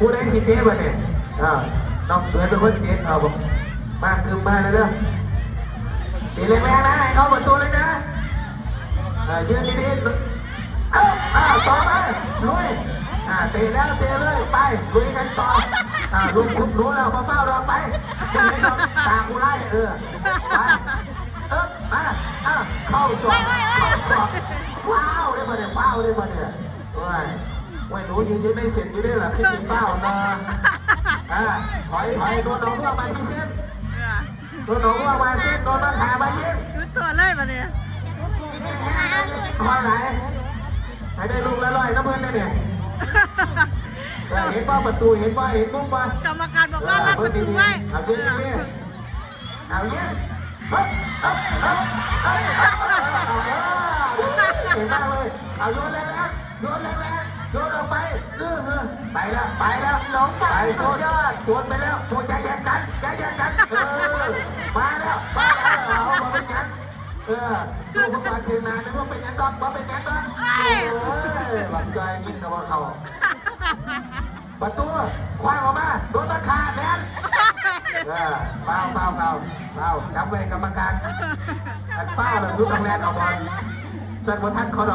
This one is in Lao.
ຜູ້ໃດຊິເຕະບັດນີ້? ເອີ ນ້ອງສວຍເປັນຄົນເຕະ. ເອົາ ມາ ຄືມມາເດີ ເຕະແຮງໆນະ ໃຫ້ເຂົ້າປະຕູເລີຍນະ. ເອີ ຢືນດີໆ ເອີ ອ່າ ຕໍ່ໄປ ລຸຍ ອ່າ ເຕະແລ້ວເຕະເລີຍ ໄປ ລຸຍກັນຕໍ່. ອ່າ ລູກຄຸດໜູແລ້ວ ບໍ່ຟ້າວດອກ ໄປ ບໍ່ເຫັນດອກ ຕາກູຫຼາຍ. ເອີ ໄປ ເອີ ອ່າ ເຂົ້າສອກ ເຂົ້າສອກ. ຟາວເດ້ບັດນີ້ ຟາວເດ້ບັດນີ້. ໂອ້ຍ ໂອ້ຍ ໜູຢືນຢູ່ໃນເສັ້ນຢູ່ເດ້ລະ ຄືຊິຟາວເນາະ. ອ່າ ຖອຍ ຖອຍ ໂດນອອກ ອອກມາທີ່ເສັ້ນ ໂດນອອກ ອອກມາເສັ້ນ ໂດນມາຂາມາຍິງ. ຢຸດຕົວເລີຍບັດນີ້ ຍິງແຮງໆ ຍິງ ຍິງຄອຍຫຼາຍ ໃຫ້ໄດ້ລູກລະຮ້ອຍນຳເພິ່ນແດ່ນີ້. ເອີ ເຫັນບໍ່ປະຕູ ເຫັນບໍ່ ເຫັນມຸມບໍ່? ກຳມະການບອກວ່າລັດປະຕູໄວ້. ເອີ ເບິ່ງດີໆ ເອົາຍິງດີໆ ເອົາຍິງ. ເອີ ເອີ ເອີ ເກັ່ງມາກເລີຍ. ເອົາໂຍນແຮງໆ ໂຍນແຮງໆ ໂຍນອອກໄປ. ເອີ ເອີ ໄປແລ້ວ ໄປແລ້ວ ໄປ ສຸດຍອດ ໂຍນໄປແລ້ວ. ໂອ້ ຢ່າແຍ່ງກັນ ຢ່າແຍ່ງກັນ. ເອີ ມາແລ້ວ ມາແລ້ວ. ເອົາ ບໍ່ເປັນຫຍັງ. ເອີ ລູກບາດເຈັບໜ້າ ນຶກວ່າເປັນຫຍັງດອກ ບໍ່ເປັນຫຍັງດອກ. ໂອ້ຍ ບັກຈ່ອຍຍິງກໍບໍ່ເຂົ້າ. ປະຕູ ຄວ້າງອອກມາ ໂດນຕາຂາດແລ່ນ. ເອີ ຟາວ ຟາວ ຟາວ ຟາວ ຈັບໄວ້ກຳມະການ. ຄັນຟາວແລ້ວ ສຸດຕ້ອງແລ່ນເອົາບອນ ຊັ້ນບໍ່ທັນເຂົາດອກ.